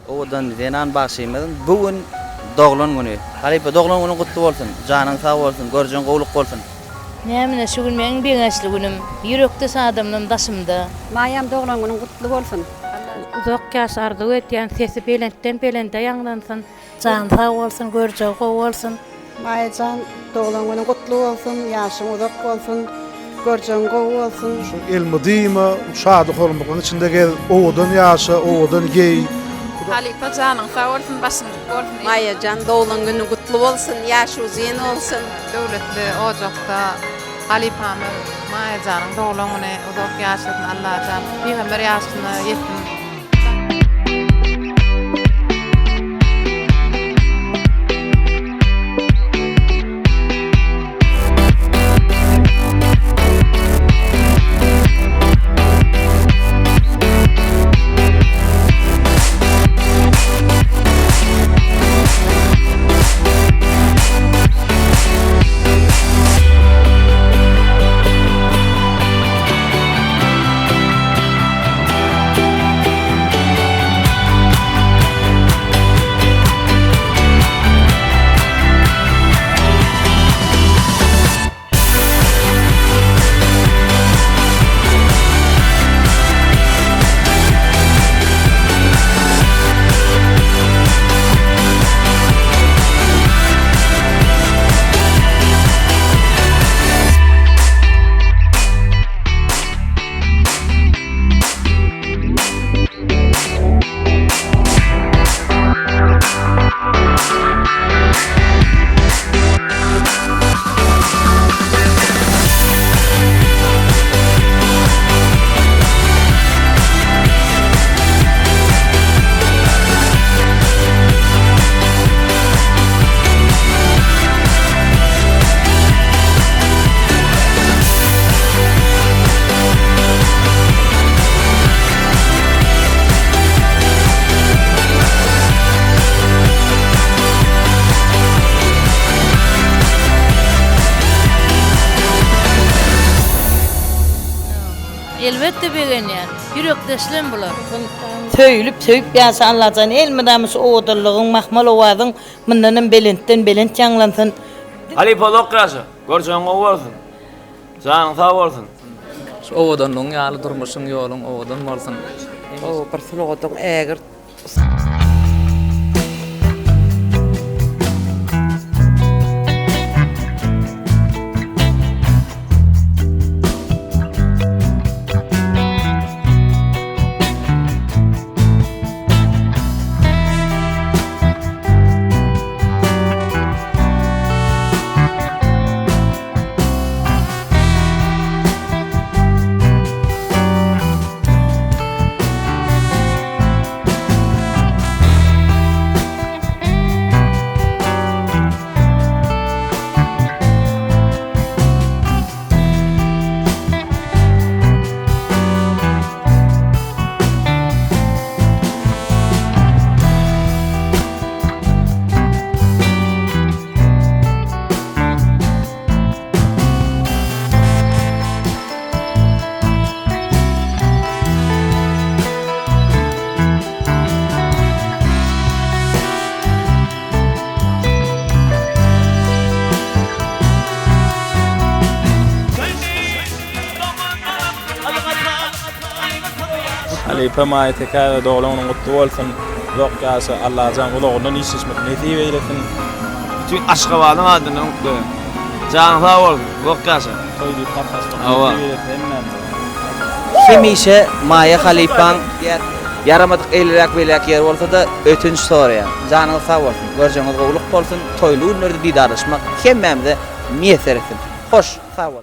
Owadan zenan bagşymyzyň bu gün doglan güni. Halypa doglan günüň gutly bolsun. Janyň sag bolsun, görjeň gowluk bolsun. Nämine şu gün meň begençli günüm. Ýürekdeş adamlam daşymda. Maýam doglan günüň gutly bolsun. Uzak ýaş arzuw edýän sesi belentden belende ýaňlansyn. Jany sag bolsun görjegi gowy bolsun. Maýajan doglan günüň gutly bolsun ýaşyň uzak bolsun görjegiň gowy bolsun. Şu elmydyma şady hormatlyň içinde gez owadan ýaşa owadan geý. Halypa janyň sag bolsun başyň dik bolsun. Maýajan doglan günüň gutly bolsun ýaşy uzyn bolsun. Döwletli ojakda halypamyz Maýajanyň doglan güni uzak ýaşasyn Allajan pygamber ýaşyna ýetsin. Elbetde begenýän. Ýürekdeşlem bular. Söýlüp söýüp ýaşa Allajan elmydama şu owadanlygyň mahmal owazyň mundanam belentden belent ýaňlansyn. Halypa uzak ýaşa, görjegiň gowy bolsun. Janyň sag bolsun. Şu owadanlygyň ýaly durmuşyň ýoluň owadan bolsun. Gowy bir sungatyň ägirt Halypa Maýa Tekäýewa doglan günüň gutly bolsun. Uzak ýaşa, Allajan uzagyndan işleşmek nesip eýlesin. Bütin Aşgabadyň adyndan gutlaýan. Janyň sag bolsun, uzak ýaşa. Toý diýip gatnaşmak Hawa. nesip eýlesin hemmämize. Hemişe Maýa halypaň ýaramadyk eýleräk beýläk ýeri bolsada ötünç soraýan. Janyňyz sag bolsun, görjegiňiz gowulyk bolsun, toýly günlerde didarlaşmak hemmämize miýesser etsin. Hoş, sag boluň.